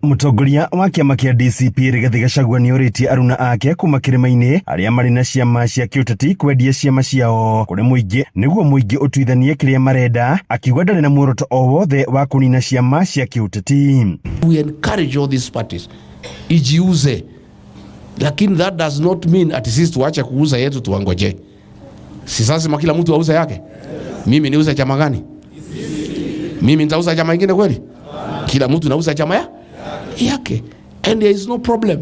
Mũtongoria wa kĩama kĩa DCP Rigathĩ Gachagua nĩorĩtie aruna ake kuma kĩrĩma-inĩ arĩa marĩ na ciama cia kĩũteti kwendia ciama ciao kũrĩ mũingĩ nĩguo mũingĩ ũtuithanie kĩrĩa marenda, akiuga ndarĩ na muoroto o wothe wa kũnina ciama cia kĩũteti. We encourage all these parties ijiuze, lakini that does not mean ati sisi tuache kuuza yetu tuwangoje. Si sasa kila mtu auze yake? Mimi niuze chama gani? Mimi nitauza chama ingine kweli? Kila mtu nauza chama yake, and there is no problem.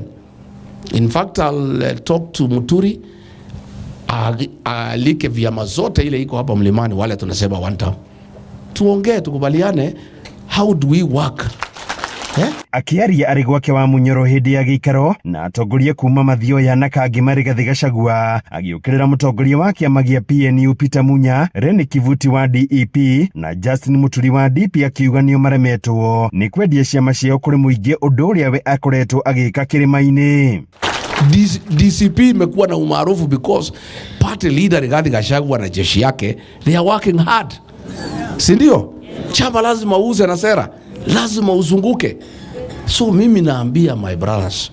In fact, I'll talk to Muturi aalike vyama zote ile iko hapa mlimani, wale tunasema one term, tuongee, tukubaliane, how do we work, eh? Akĩaria arĩ gwake wa Munyoro hĩndĩ ya gĩikaro na atongoria kuma Mathioya na Kangema, Rigathĩ Gachagua agĩũkĩrĩra mũtongoria wa kĩama gĩa PNU Peter Munya, Reni Kivuti wa DEP na Justin Muturi wa DP, akiuga nĩo maremetwo nĩ kwendia ciama ciao kũrĩ mũingĩ, ũndũ ũrĩa we akoretwo agĩka kĩrĩma-inĩ. DCP imekuwa na umaarufu because party leader Rigathi Gachagua na jeshi yake, they are working hard, si ndio? Chama lazima uuze na sera, lazima uzunguke. So mimi naambia my brothers,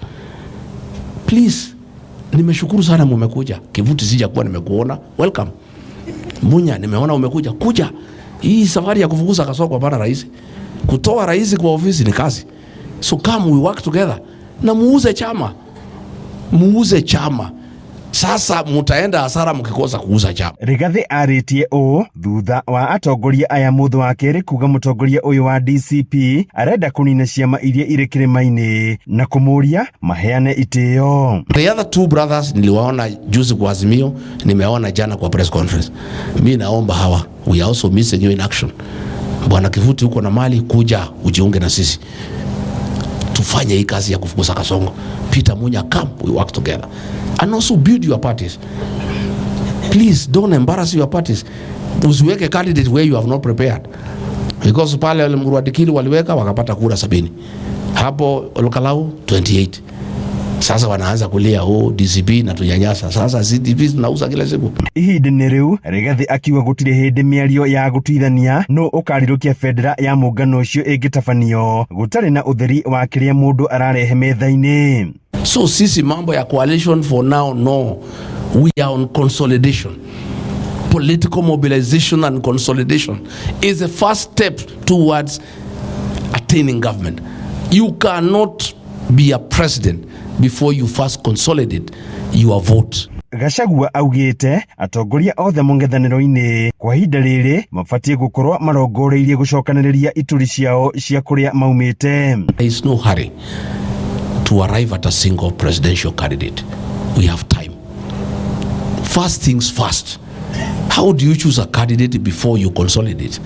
please, nimeshukuru sana mumekuja. Kivuti sijakuwa nimekuona, welcome. Munya, nimeona umekuja, kuja. Hii safari ya kufukuza Kasongo hapana rahisi. Kutoa rais kwa ofisi ni kazi. So come, we work together na muuze chama, muuze chama. Sasa mutaenda hasara mkikosa kuuza chama. Rigathĩ arĩtie ũũ thutha wa atongoria aya mũthũ wa kerĩ kuga mũtongoria ũyũ wa DCP arenda kũnina ciama iria irĩ kĩrĩma-inĩ na kũmũria maheane itĩo. The other two brothers niliwaona juzi kwa Azimio, nimeona jana kwa press conference. Mi naomba hawa, we are also missing you in action. Bwana Kivuti, uko na mali, kuja ujiunge na sisi tufanye hii kazi ya kufukuza Kasongo. Peter Munya, come, we work together and also build your parties. Please don't embarrass your parties. Usiweke candidate where you have not prepared, because pale Emurua Dikirr waliweka wakapata kura 70, hapo Olkalou 28. Sasa wanaanza kulia, "Oh, DCP inatunyanyasa." Sasa CDP tunauza kila siku. Ihinda-inĩ rĩu Rigathĩ akiuga gũtirĩ hĩndĩ mĩario ya gũtuithania nũ ũkarirũkia bendera ya mũngano ũcio ĩngĩtabanio gũtarĩ na ũtheri wa kĩrĩa mũndũ ararehe metha-inĩ. So sisi mambo ya coalition for now, no. We are on consolidation. Political mobilization and consolidation is the first step towards attaining government. You cannot be a president before you first consolidate your vote. Gachagua augĩte atongoria othe mũng'ethanĩro-inĩ kwa ihinda rĩrĩ mabatiĩ gũkorwo marongoreirie gũcokanĩrĩria ituri ciao cia kũrĩa maumĩte. There is no hurry to arrive at a single presidential candidate. We have time. First things first. How do you choose a candidate before you consolidate?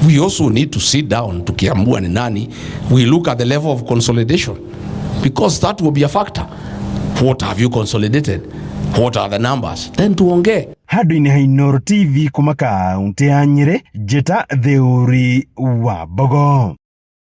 We also need to sit down tukiamua ni nani, we look at the level of consolidation because that will be a factor. What have you consolidated? What are the numbers? Then tuongee. Handũ-inĩ ha Inooro TV kuma kaũntĩ ya Nyĩrĩ, njĩta Theuri wa Mbogo.